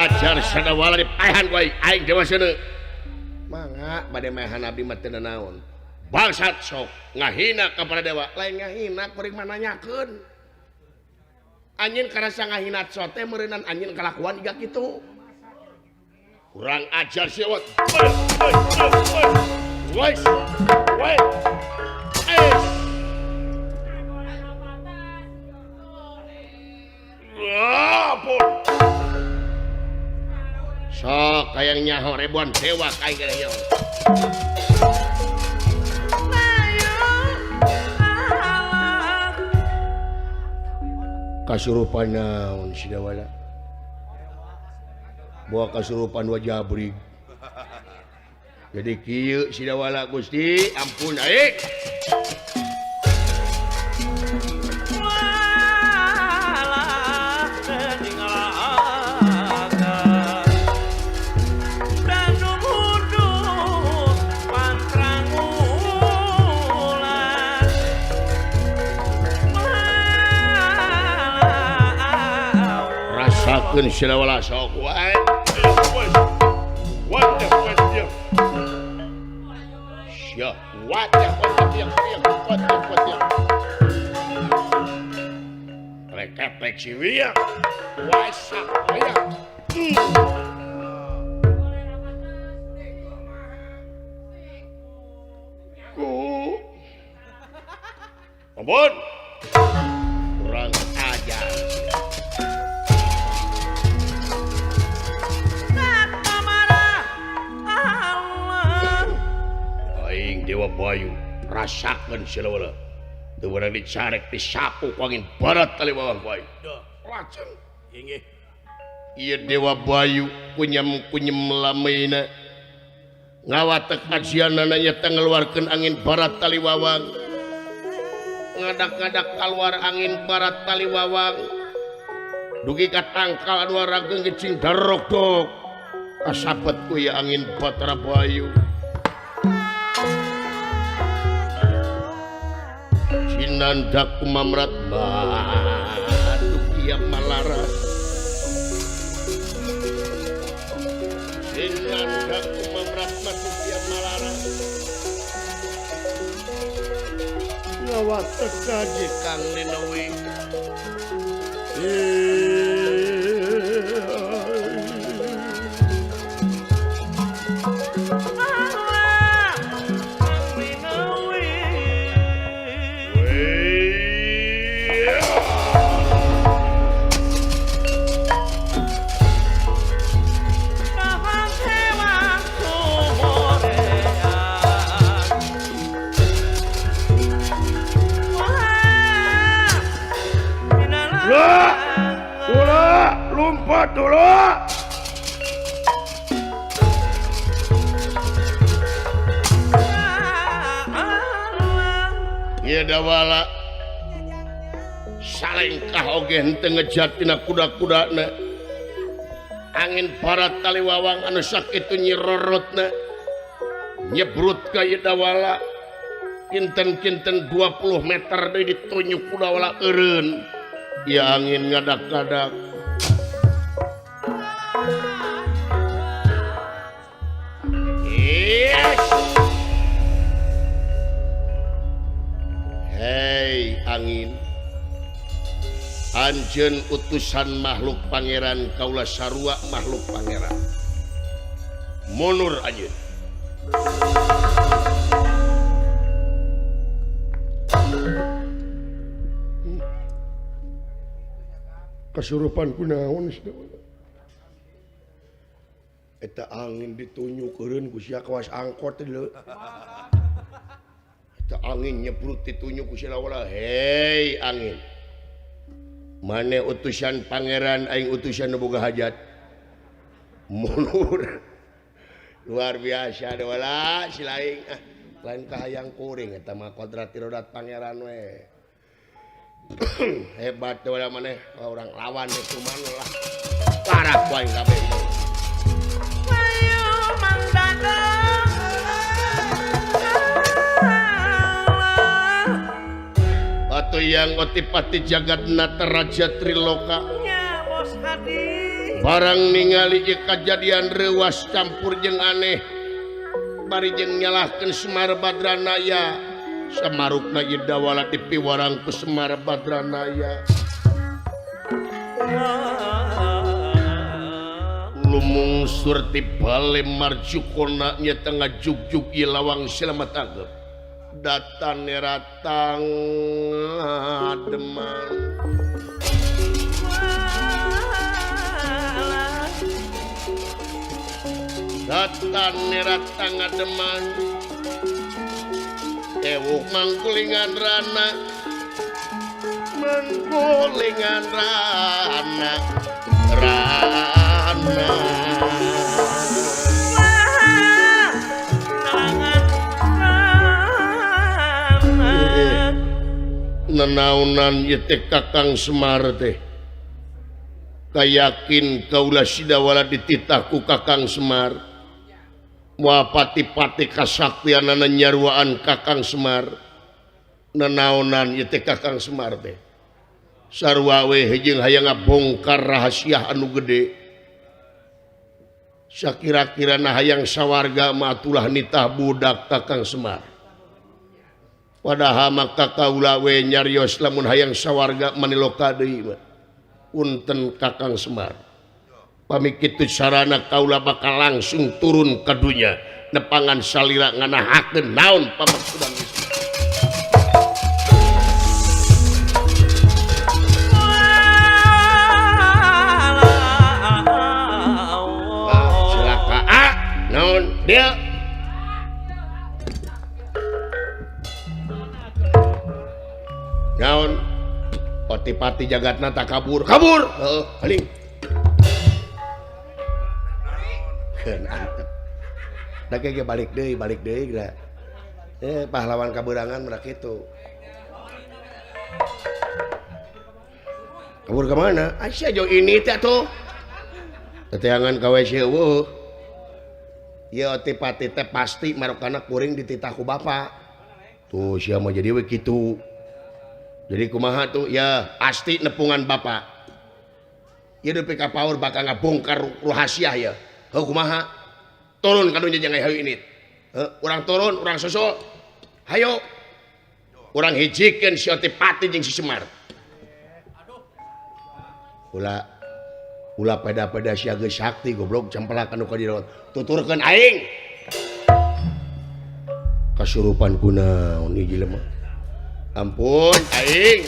Ajar sadawala dipaehan ku aing, aing Dewa Seuneu. Mangga bade maehan abdi mah teu naon. Bangsat sok ngahina ka para dewa, lain ngahina kuring mah nanyakeun. Anjeun karasa ngahina sote meureunan anjeun kalakuan jiga kitu. Kurang ajar sia wat. Woi. Woi. Ampun. Sok hayang nyaho ribuan dewa ka aing geuning. Kasurupan naon si Dawala? Bawa kasurupan wajah brig. Jadi kieu si Dawala Gusti, ampun aing. Rasakeun si Dawala sok wae. Sia, wajah wajah wajah wajah. Rekepek si Wia. Wasak aya. Ku. Ampun. Kurang ajar. Aing Dewa Bayu rasakeun silawala. Teu meunang dicarek disapu ku angin barat tali bawang ku aing. Lajeng inggih. Ieu Dewa Bayu kunyem-kunyem lameuna. Ngawatek ajianana nya ngeluarkeun angin barat tali wawang. Ngadak-ngadak kaluar angin barat tali wawang. Dugi ka tangkal anu rageng cing darok-dok. Kasabet ku ieu angin Batara Bayu. Cinandak kumamrat batuk ia malarat. Cinandak kumamrat batuk ia malarat. Ngawatek kaji Kang Linawi. Lompat dulu. Ieu Dawala salengkah oge henteu ngejat tina kuda-kudana. Angin barat tali wawang anu sakitu nyirorotna nyebrut ka ieu Dawala. Kinten-kinten 20 meter deui ditunyuk ku Dawala eureun. Ieu angin ngadak-ngadak. Yes. Hei angin, anjeun utusan makhluk pangeran kaula sarua makhluk pangeran. Mundur anjeun. Kasurupan kunaon eta angin ditunyuk eureun ku sia kawas angkot teh. Eta angin nyebrut ditunyuk ku sia wala. Hei angin, mane utusan pangeran aing utusan nu boga hajat. Mundur. Luar biasa wala si laing. Ah, lain kahayang kuring eta mah kodrat irodat pangeran we. Hebat wala maneh orang lawan itu man lah. Parah ku aing kabeh. Atau yang otipati jagat nata raja Triloka Barang ningali ieu kajadian reuwas campur jeung aneh bari jeung nyalahkeun Semar Badranaya. Samarukna ieu Dawala dipiwarang ku Semar Badranaya. Lumungsur ti bale Marjukona nya tengah jugjug ieu lawang selamat anggep. Datan ratang Demang. Datan ratang Demang. Ewuk mangkulingan rana. Mangkulingan rana. Rana. Nenaunan ieu teh Kakang Semar teh. Kayakin kaula Sidawala dititah ku Kakang Semar. Moal pati-pati kasaktianana nyaruaan Kakang Semar. Nenaunan ieu teh Kakang Semar teh. Sarua we jeung hayang ngabongkar rahasia anu gede. Sakira-kirana hayang sawarga mah atulah nitah budak Kakang Semar. Padahal maka kaula we nyarios lamun hayang sawarga maniloka deui mah. Punten Kakang Semar. Pami kitu sarana kaula bakal langsung turun ka dunya nepangan salira nganahakeun naon pamaksudan Islam. Cilaka ah naon dia naon pati-pati jagatna tak kabur kabur heeh paling keun antep da ge balik deui geura pahlawan kaberangan mah kitu kabur ka mana sia jauh ini teh atuh teteangan ka WC eueuh ieu pati teh pasti marokana kuring dititah ku bapa tuh sia mah jadi we kitu. Jadi kumaha tuh ya pasti nepungan bapak. Ieu dupi ka paur bakal ngabongkar rahasia ya. Heuh kumaha? Turun ka dunya jangan hayu ini. Heuh, urang turun, urang susul. Hayo. Urang hijikeun si Otipati jeung si Semar. Ulah ulah peda-peda sia geus sakti goblok cempelakan nu ka dieu. Tuturkeun aing. Kasurupan kunaon ieu jelema. Ampun aing.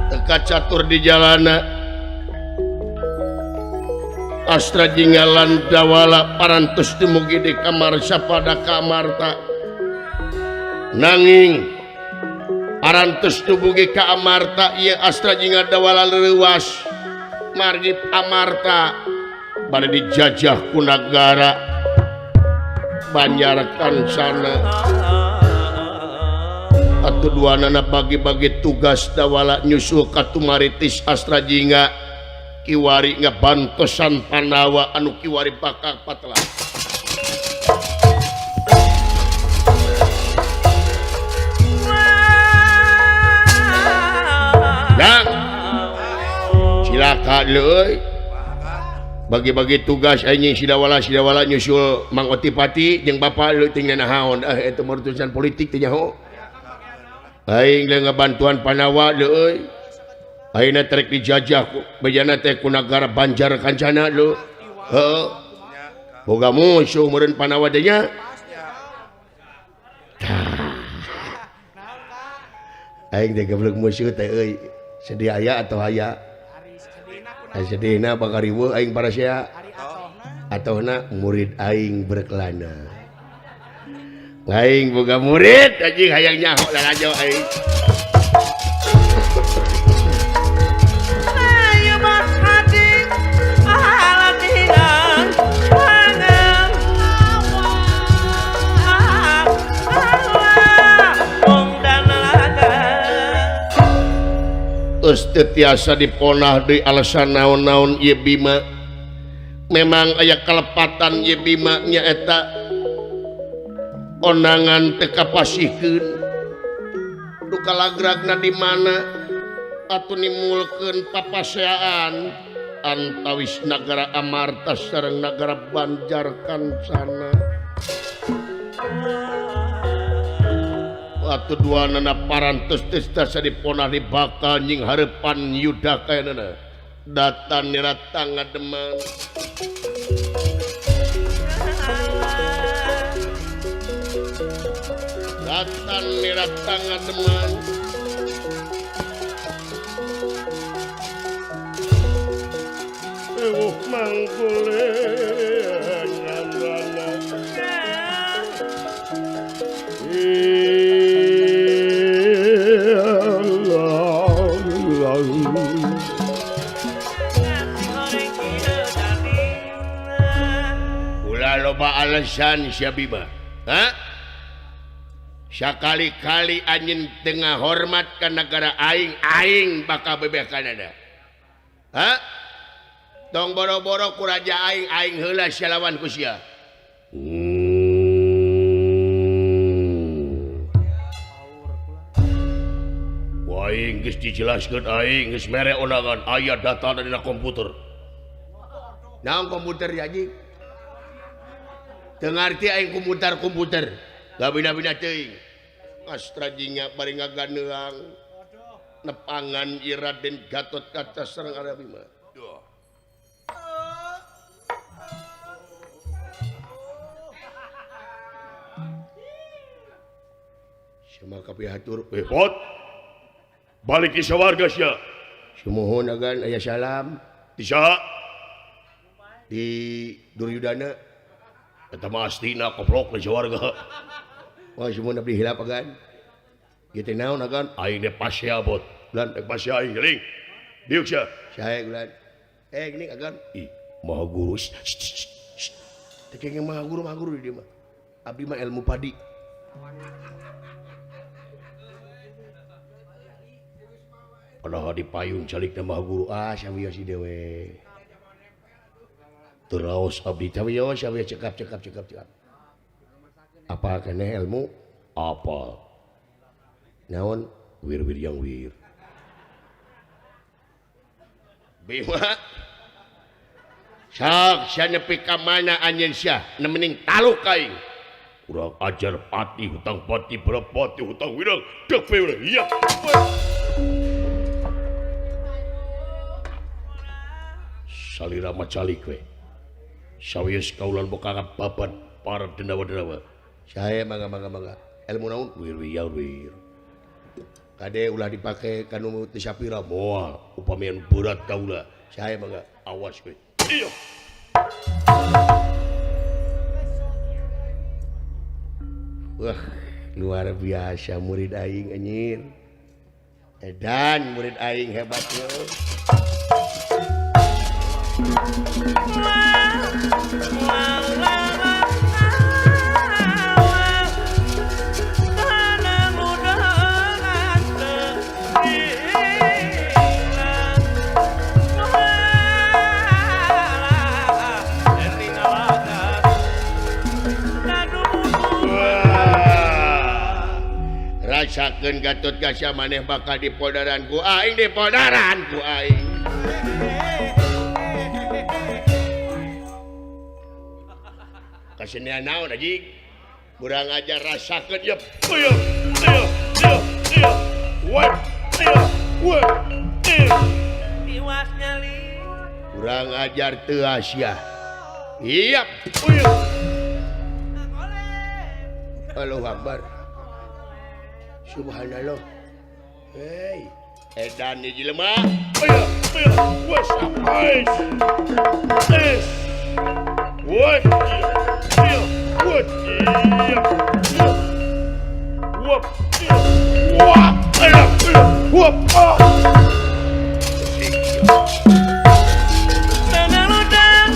Teka catur di jalana. Astra jinggalan Dawala parantos dumugi di kamar sapada kamarta. Nanging parantos dumugi ka Amarta ieu Astra jingga Dawala leuwas. Margi Amarta bade dijajah ku nagara Banjar Kancana. Atuh duanana bagi-bagi tugas Dawala nyusul ka Tumaritis Astra Jingga kiwari ngabantosan Pandawa anu kiwari bakal patelah. Dang cilaka leuy bagi-bagi tugas anjing Sidawala Sidawala nyusul Mang Otipati jeung bapa leuy ting naon eta mah urusan politik teh nyaho aing leuh ngabantuan Pandawa leuy ayeuna trek dijajah ku bejana teh ku nagara Banjar Kancana leuh heuh boga musuh meureun Pandawa teh nya tah aing teh geblek musuh teh euy sedih aya atau aya sedihna bakal riweuh aing parasea atohna murid aing berkelana aing boga murid anjing hayang nyaho lalajo aing. Teu tiasa diponah deui alasan naon-naon ieu Bima. Memang aya kalepatan ieu Bima nyaeta Onangan teu kapasihkeun. Duka lagragna di mana atuh nimulkeun papaseaan antawis nagara Amarta sareng nagara Banjar Kancana. Atuh duanana parantos teh dipona di bakal nying hareupan yuda kayanana. Datan niratang ngademan. Datan niratang ngademan. Ewuh mangkule nyandana. Ulah loba alasan sia Bima. Ha? Sakali-kali anjeun teu ngahormat ka nagara aing, aing bakal bebeh kanada. Ha? Tong boro-boro ku raja aing, aing heula sia lawan ku sia. Aing geus dijelaskeun, aing geus mere undangan, aya data dina komputer. Naon komputer ya anjing? Teu ngarti aing komputer-komputer. Gabina-bina teuing. Astra jingga bari ngaganeang. Nepangan ieu Raden Gatotkaca sareng Arya Bima. Sama kapihatur, bot. Balik di sawarga sia. Sumuhun agan aya salam. Di saha? Di Duryudana. Eta mah astina koplok di sawarga. Wah sumuhun abdi hilap agan. Ieu teh naon agan? Aing teh pasea bot. Bulan teh pasea aing geuning. Diuk sia. Sae bulan. Geuning agan. Ih, maha guru. Teh kenging maha guru di dieu mah. Abdi mah ilmu padi. Padahal di payun calik maha guru ah sawios si dewe. Teraos abdi sawios sawios cekap cekap cekap cekap. Apa keneh ilmu? Apa? Naon? Wir wir yang wir. Bima. Sok sia nepi ka mana anjeun sia? Nemening taluk aing. Kurang ajar pati hutang pati berapati hutang wirang dek wirang. Iya. Salira macalik we. Sawios kaulan boka babat para denawa-denawa. Sae mangga mangga mangga. Ilmu naon? Wir wir wir. Kade ulah dipake kanu teu sapira moal upami anu berat kaula. Sae mangga awas we. Iya. Wah, luar biasa murid aing anjir. Edan murid aing hebat yo. Rasakeun Gatotkaca maneh bakal dipodaran ku aing, dipodaran ku aing. Kasenian naon anjing? Kurang ajar rasakeun yeuh. Yeuh, yeuh, yeuh, yeuh. Wah, yeuh, wah. Tiwas nyali. Kurang ajar teu sia. Iap. Uyuh. Allahu Akbar. Subhanallah. Hei, edan ni jelema. Uyuh, uyuh, wes, ais. Es. Wah. Iya, wah, iya, wah, wah, iya, wah, ah. Pengeludan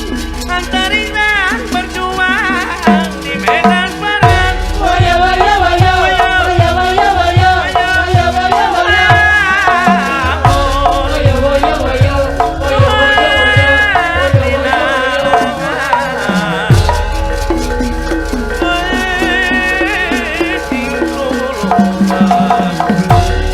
antarina berjuang di medan perang. Waya waya waya waya waya waya waya waya waya. Waya waya waya waya waya. Oh.